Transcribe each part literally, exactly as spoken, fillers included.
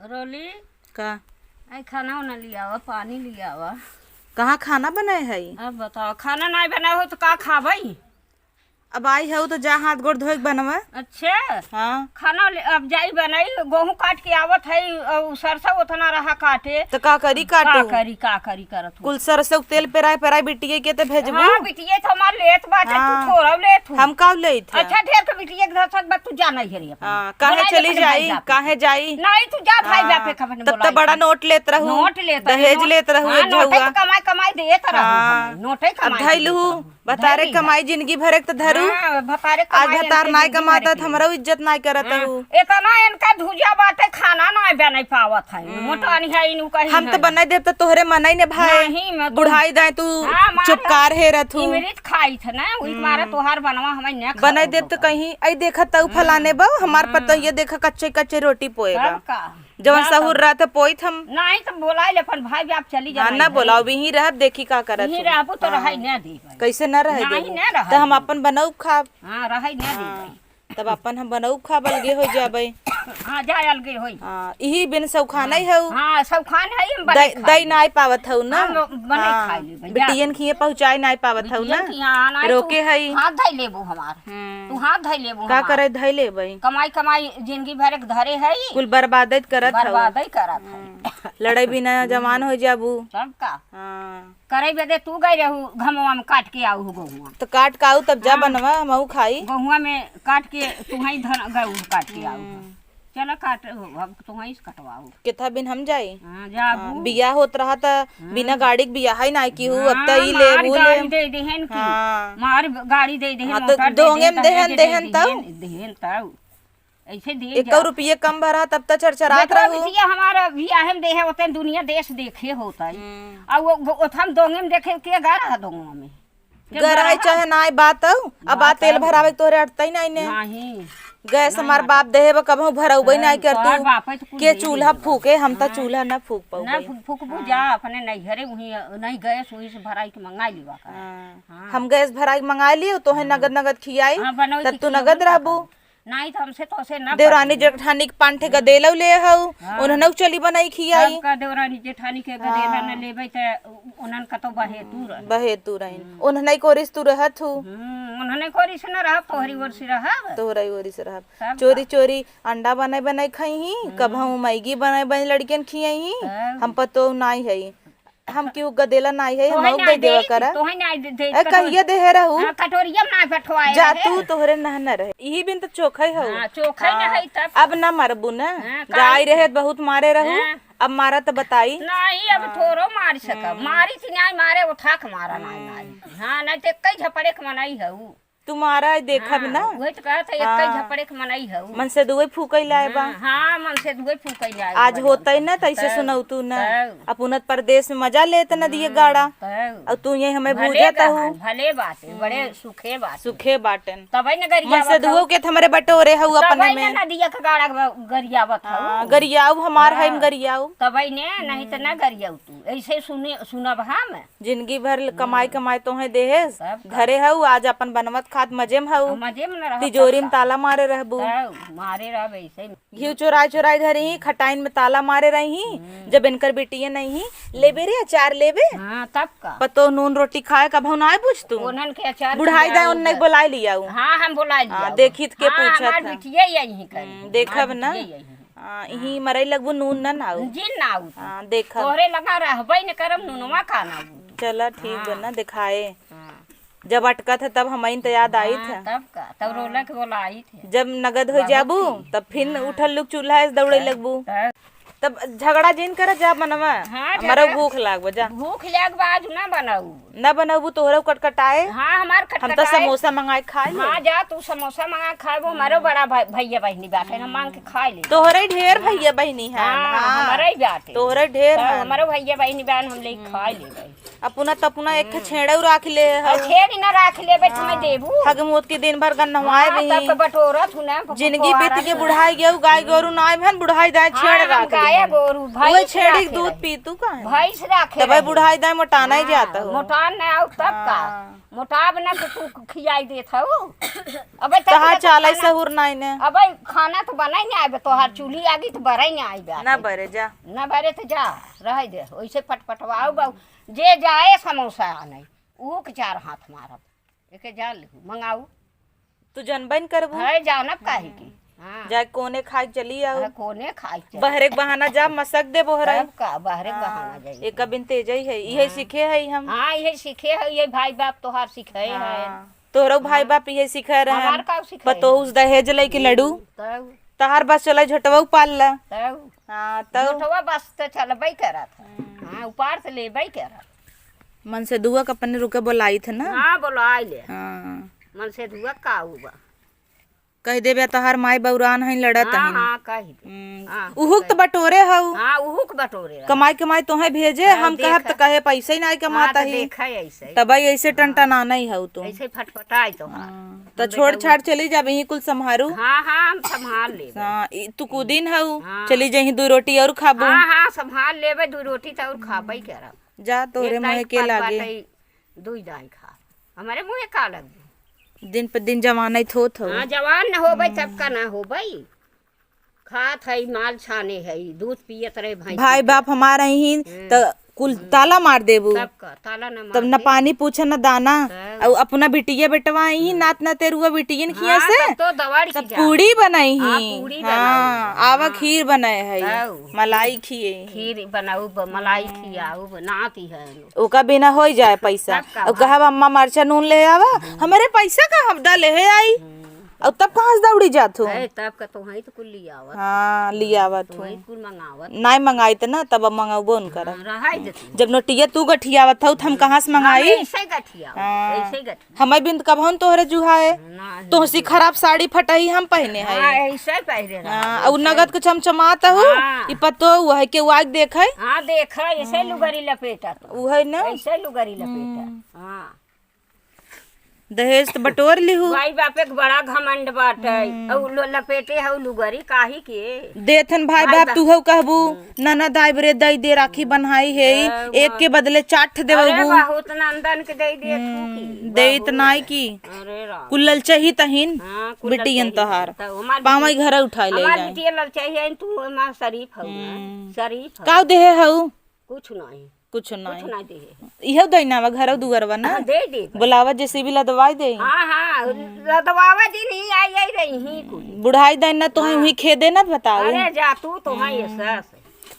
रोली, का? आई खाना उना लियावा, पानी लियावा। कहाँ खाना बनाए है? अब बताओ, खाना नाहीं बनाए हो तो का खाबई? अब आई हऊ तो जा हाथ गोड़ धोए के बनवा। अच्छा। हाँ। खाना ले, अब जाई बनाई, गोहूँ काट के आवत है, अउ सरसों उतना रहा काटे। तो का करी, का काटू? करी, का करी करत हो? कुल सरसों के तेल पेराए पेराए बिटिये के ते भेजबू? हाँ, बिटिये तो हमार लेत बाटे, तू हाँ। थोड़ा लेत हो। हम का लेत है? अच्छा, ढेर के बिटिये के धसक बा, तू जा नहीं हरी अपन। हाँ, काहे बोला चली अपन भाई जाई? जा। काहे जाई? नहीं, तू जा भाई हाँ, बापे खबर तब बोला तो बड़ा अपन। नोट लेत रहू, नोट लेत दहेज रहू। लेत रहू, हाँ, एक नोटे झउआ। तो कमाई, कमाई देत रहू हाँ, हमें, नोटे अब कमाई धइलू। देत रहू। बतारे धइली कमाई। जिंदगी भर एक त धरू। हाँ, बतारे आज कमाई भतार इनके नाय जिंदगी भर कमाता एक त हमरो इज्जत नाय करत हाँ, हऊ। इतना इनका धुजा बाटे, खाना नाय बने पावत है। हम्म। मोटानी है इनु कहीं हम त है। बनाई देब त तोहरे मनई ने भाई। नहीं, मैं तो बुढ़ाई दाए तू हाँ, मार चुपकार है रथू। इमरित खाई थ ना, उही हम्म। मारा तोहार बनवा हमें न बनाई देब त कहीं, "आई देखा तऊ हम्म। फलाने बा, हमार हम्म। पतोहिया देखा कच्चे कच्चे रोटी पोएगा।" तब का? जवन जा सहूर तब। रहत पोइत हम। नहीं त बोलाई ले अपन भाई, आप चली जा हाँ, नहीं ना घरे। बोलाओ, यहीं रहब, देखी का करत यहीं हो। रहबू तो हाँ। रहाई ना देबै। कैसे ना रहे नहीं, देबू? ना रहाई त हम देबू। अपन बनऊ खाब। हाँ, रहाई ना हाँ। देबै। तब अपन हम बनऊ खाब, अलगे हो जाबै। हाँ, जा अलगे होई। हाँ, इही बिन सौखाना ही हऊ। हाँ, सौखान है, हम बने दई, खाई दई लेबै। नाय पावत हऊ ना। हम बने हाँ। खाई लेबै, जा। बिटियन खिए पहुँचाए नाय पावत हऊ ना। बिटियन खिए, हाँ, नाय रोके तू हई। हाथ धई लेबू हमार। हम्म। तू हाथ धई लेबू का हमार। करे धई लेबै? कमाई, कमाई जिंदगी भर एक धरे है। कुल बर्बादे करत हऊ। बर्बादे करत है। हम्म। लड़ाई बिना जवान हो जाबू। तब का? हाँ। करे बदे तू गई रहू, घमवा में काट के आऊ हो गहुआ। तो काट के आऊ, तब जा हाँ। बनवा, हमहू खाई। गहुआ में काट के तू ही धन गऊ काट के आऊ। हम्म। चला काट, अब तू ही से कटवाऊ। केथा बिन हम जाई? हाँ, जाबू। हाँ, बियाह होत रहा त बिना हाँ। गाड़ी के बियाह ही ना की हूँ, अब त हाँ, ई ले, मार वो गाड़ी ले। दे देहन की। हाँ। मार गाड़ी दे देहन, हाँ, तो मोटर दे दोंगे देहन, में देहन, दहेज दे देहन तब। देहन, देहन तब। ऐसे दे एको जा। रुपये कम भरा तब त चरचरात बेटवा रहू। बिटिया हमारा बियाहे में देहे होते दुनिया देश देखे होता है। हम्म। आ वो गो-, ओथम दोंगे में देखे के गा रहा दोंगवा में। के गा गराई रहा? चाहे नाय बात हऊ, अब आ बात तेल हऊ। भरावे के तोहरे अटतई नाई ने। नहीं। गैस नहीं हमार आता। बाप देहे बा, कबहूँ भरउबे हाँ, नाई कर तोहार तू। बाप है तो कुल के दे चूल्हा देबा। फूके, हम त हाँ। चूल्हा ना फूक ना पउबे। फू-, फूकबू हाँ। जा, अपने नैहरे उहीं, नहीं गैस उहीं से भराई के मंगाई लेबा का। हाँ। हाँ। हम गैस भराई के मंगाई लियो, तोहे हाँ। नगद नगद खियाई, हाँ, बनोई तब के तू खियाबू नगद का रहबू। करबू। नाहीं त हमसे तोसे ना देवरानी पटरी। जेठानी के पाँच ठे गदेलऊ ले हऊ, हाँ। उन्हनऊ चली बनाई खियाई। सबका देवरानी जेठानी के गदेला हाँ। न लेबै त उन्हन का तो बहे तू रह। बहे तू रहिन। हम्म। उन्हनई कोरिस तू रहत हू। हम्म, उन्हनई कोरिस न रहब, तोहरी ओर से रहब। तोहरई ओरी से रहब। सबका। चोरी चोरी अंडा बनाई बनाई खइहीं, हम्म। कबहूँ मैगी बनाई बनाई लड़कियन खियइहीं। तब। हम पतोह नाई हई। हम केहू गदेला नाई है, तोहे हम ना दे देवा देई, करा। तोहे ना दे, दे, ए, कटोर-, कहिया देहे रहू? हाँ, कटोरिया में ना बैठवाए जा रहे। तू, तोहरे नहना रहे। इही बिन त चोखई हऊ। हाँ, चोखई हाँ, न हई तब। अब ना मरबू ना। हाँ, गाय काहे? रहे त बहुत मारे रहू, हाँ। अब मारा त बताई। नहीं, अब हाँ। थोरो मार सकब। हम्म। मारी थी नाई मारे, उठा के मारा नाई, हम्म। नाई। हाँ, नहीं त कई झपड़े के मनई हऊ। तुम्हारा देखब हाँ, ना। उहे त कहत है, हाँ। एक्कै झपड़े के मनई हऊ। मन से दुए फूकई लाए बा। हाँ, हाँ, मन से दुए फूकई लाए आज बा। होतई ना, त ऐसे तब, सुनऊ तू ना। तब। अपुनत परदेस में मजा लेत नदिया हम्म, गाड़ा। तब। अउ तू यही हमें भले भूजत हऊ। गहन, भले बाटे, बड़े हम्म। सुखे बाटे। सुखे बाटेन। तबई न गरियावत मन से हऊ। दुओ के त हमरे बटोरे हऊ अपने तबई न में। नदिया के गाड़ा ग-, गरियावत हऊ। हाँ, गरियाऊ हमार है, हाँ। गरियाऊ। तबई ने, नहीं त ना हम्म। गरियाऊ तू। ऐसे सुने, सुनब हम। जिंदगी भर ल-, कमाई, हम्म। कमाई तोहे देहेस, तब का? धरे हऊ, आज अपन बनवत खात मजे में हऊ। हाँ, मजे में न रहब, तिजोरी तब में का? ताला मारे रहबू। तब मारे रहब ऐसे में। घिउ चोराई चोराई धरही, खटाइन में ताला मारे रही, हम्म। जब इनकर बिटिये नहीं, "लेबे रे अचार लेबे?" हाँ, तब का? पतोह नून रोटी खाए, कबहू नाय बुझ तू। ओनन के अचार बुढ़ाई दाए, खियाऊ ओनन के। बोलाए लियाऊ। हाँ, हम बोलाए हाँ, लियाऊ। देखी त के हाँ, पूछत हमार है। बिटिये यही कर। हम्म, देखब हमार ना। बिटिये यही। हाँ, इही हाँ। मरई लगबू नून न नाऊ। जिन नाऊ। हाँ, देखब। तोहरे लगा रहबे न करब, नूनवा का नाऊ। चला, ठीक बा हाँ। ना, देखाए। हाँ। जब अटकत है, तब हमइन त याद आइत हाँ, है। तब का, तब रोला के बोला आइत है। जब नगद हो बाबू जाबू, की। तब फिर हाँ। उठल लुक चूल्हा से दौड़े तब, लगबू। तब। तब झगड़ा जिन कर जा मनवा, हाँ, हमारा झगड़ा। भूख लाग बा, जा। भूख लाग बा, आज ना बनाऊ। ना बनाऊ, तोहरा कटकटाए। हाँ, हमार हम तो कटकटाए। समोसा मंगाए खा ले। हाँ, जा, तू समोसा मंगा खाए, वो हमारो हम्म। बड़ा भाई, भैया बहिनी बाटे, हम मांग के खा ले। तोहरे ढेर हाँ। भैया बहिनी हैं। हाँ, हाँ। हमारे ही बाटे। तोहरे ढेर तो हैं। हमारो भैया बहिनी बहन हम ले हम्म। खा ले भाई। अपना त अपना एक ठे हम्म। छेड़ऊ राख ले आ, हऊ। छेड़ी ना राख लेबे, त हमें हाँ। देबू। थग मूत के दिन भर गन्नवाए हाँ, बही। तब के बटोरत हूँ ना, जिंदगी बीत के बुढ़ाई गयू, गाय गोरू नाय भन, बुढ़ाई दाए हाँ, छेड़ हम राख गाय देही। गोरू, उहे भैंस छेड़ी के राखे दूध रही। पी तू काहे? भैंस राखे तबे रही। बुढ़ाई दाए मोटाना ही हाँ, जात हो। मोटान ना आऊ तब का? हाँ। मोटाब ना तो तू खियाई देत हऊ। अबे तक तोहार ना तो चाले खाना, सहूर नाई ने। अबे खाना तो बनाई ना आइबे, तोहार चूल्ही आगी तो बराई ना आइबे ना आके। बरे जा। ना बरे तो जा, रह दे, ओइसे फटफटवाऊ बाऊ। जे जाए समोसा आने, ऊ के चार हाथ मारब। एके जा लेहू, मंगाऊ। तू जनबे न करबू। है, जानब काहे की? हाँ। जाए कोने खाए के चली आऊ। हाँ, कोने खाए के चली। बहरे के बहाना जा मसक दे बोहरा। तब का, बहरे के हाँ, बहाना जाई। एक बिन तेजई है, इहे हाँ। सीखे है हम। हाँ, इहे सीखे है, ये भाई बाप तोहार सिखाए है। हाँ। तोहरो भाई हाँ। बाप इहे सिखाए रहे। हमार का सिखाए पतोहू है? से दहेज लइके लड़ू। तब। तहार बस चला झोटवा पाल ला। तब। हाँ, तब। झोटवा बस तो चलबे करत है। हम्म। हाँ, उपार से लेबे करत। मनसेधुआ के अपने रुके बोलाइत है ना? हाँ, बोलाइ ले। हाँ। मनसेधुआ का हुआ? कह देबे तोहार माई बौरान है, लड़त हाँ, हईन। हाँ, कह दे। हम्म। हाँ, उहुक कह तो दे। बटोरे हऊ। हाँ, उहुक बटोरे रहा। कमाई कमाई तोहे भेजे, हाँ, हम कहब देखा। तो कहे पैसे ही नाई हाँ, कमात तो ही। देखा ऐसे ही। तब भाई ऐसे हाँ। टंटना नहीं हऊ तू। ऐसे फटफटाई तो हाँ। हाँ। तो हम छोड़ बेटा छाड़ चली जाबे, यहीं कुल संभारू। हाँ, हाँ, हम संभाल लेबे। हाँ, ई तू कुदिन हऊ, हाँ। चली जहीं दू रोटी और खाबू। हाँ, हाँ, संभाल लेबे, दू रोटी तो और खाबे करब। जा, तोरे एक मुँहे दाई के के पात लागे। बाटई, दुई दाई खा। हमरे मुँहे का लगबू? दिन पे दिन जवान ही थोत हो। हाँ, जवान न होबे, तब का ना होबे। खात है, माल छाने है, दूध पियत रहे भैंस भाई के। बाप हमार अहिन, हम्म। त कुल हम्म। ताला मार देबू। तब का, ताला ना तब मार न दे। पानी पूछे, न दाना। तब। अउ अपना बिटिया बेटवा अहिन, हम्म। नात नतेरुआ बिटियन खिया हाँ, से। तब तो दवाड़ की सब जान। पूड़ी बनाई हाँ, ही। पूड़ी हाँ, बनाई। आवा हाँ। खीर बनाए है। तब। मलाई खिए। खीर बनाऊ, ब-, मलाई हम्म। खियाऊ, बनाती है। ओका बिना होइ जाए पैसा। तब का अउ भाई? कहब, "अम्मा, मरचा नून ले आवा।" हम्म। हमरे पैसा का हफ्ता ले आई? हम्म। अउ तब कहाँ से दौड़ी जात हो? ए, तब का तोहई तो कुल लियावत। हाँ, लियावत तोहई हो। कुल मंगावत। नाई मंगाइत ना, तब अब मंगौबो न करब। हाँ, रहाई देती। जब नोटिया तू गठियावत हो, त हम कहाँ से हम मंगाई? ऐसे गठियावत, हाँ। ऐसे गठियावत। हमें बिन कबहन तोहरे जुहाए। ना, तोहसी खराब साड़ी फटही हम पहने हाँ, हैं। ऐसे पहने रहा, हाँ, ऐसे। अउ नगद के चमचमात हो, हाँ। ई पतो हुआ है, केहू आके देखे। हाँ, देखे, ऐसे हाँ। लुगरी लपेटा तो। उहे ना? ऐसे लुगरी लपेटा। हम्म। हाँ। दहेज त बटोर लिहू। माई बापे के बड़ा घमंड बाटे। हम्म। अउ लो-, लपेटे हउ लुगरी काहे के? देथन भाई भाई बाप बा-, तू हउ कहबू, हम्म। ननद आइब रे, दई दे, राखी बन्हाई है, अरे एक वाह। के बदले चार ठे देबू। अरे बहुत नंदन के दई दे तू हम्म, की। देइत बहुत। नाई की। अरे राम। कुल ललचही तहिन, हाँ, कुल बिटियन ललचही तोहार। त हमार पावई बिटिया, घर उठाई ले हमार जाए। बिटिया ललचही है, तू हमार शरीफ हउ ना। हम्म। शरीफ हउ। काउ देहे हउ? कुछ नहीं। कुछ कुछ नहीं। ना दे। इहो दैना बा घरौ दुआरवा ना? हाँ, दे दे। बुलावा जेसीबी लदवाई दे। हाँ, हाँ, लदवावा दिन ही आई, आई रही ही कुल। बुढ़ाई दैना तोहे हाँ। उही खेदे ना बताऊ। अरे जा तू, तोहे ये हम्म। सस।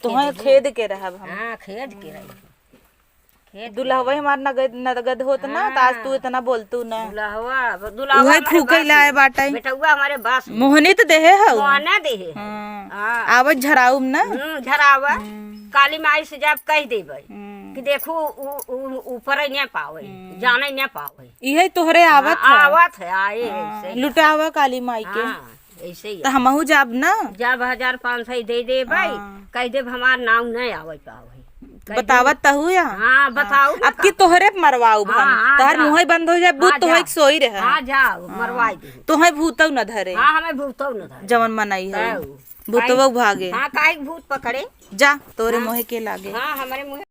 तोहे खेद खेद के रहब हम। हाँ, खेद के रही। खेद के दुल्हवा रही। हमार नगद, नगद होत ना, त आज तू हाँ। इतना बोलतू ना। दुल्हवा, दुल्हवा उहे हमारे फूके बस लाए में। बाटई। बेटउआ हमारे बस में। मोहनी त देहे हउ। मोहना देहे हउ। हाँ। हाँ। आवत झराउब ना। हम्म, झरावा। हम्म। काली माई से जब कह देबै हम्म। कि देखू, उ, उ, ऊपर ही ना पावे, हम्म। जाने ना पावे। इहे तोहरे आवत हाँ, है। आवत है, आए हाँ, ऐसे ही। लुटावा काली माई के। हाँ, ऐसे ही। त हमहू जाब ना। जब हजार पाँच सौ दे देबै, हाँ। कह देब हमार नाम नहीं आवे पावे। कह बतावत देब। तहू या? हाँ, हाँ। बताऊ ना अब की का। तोहरे मरवाऊ हाँ, हम। हाँ, तोहर जा। मुँह बंद हो जाए, भूत हाँ, तोहई जा। के सोई रहे। हाँ, जाओ, हाँ। मरवाई दे। तोहई भूतौ न धरे। हाँ, हमें भूतौ न धरे। जवन मनई हो। तौ। भूतवा काहे भागे। हाँ, काहे के भूत पकड़े? जा, तोरे हाँ। मुँहे के लागे। हाँ, हमरे मुँहे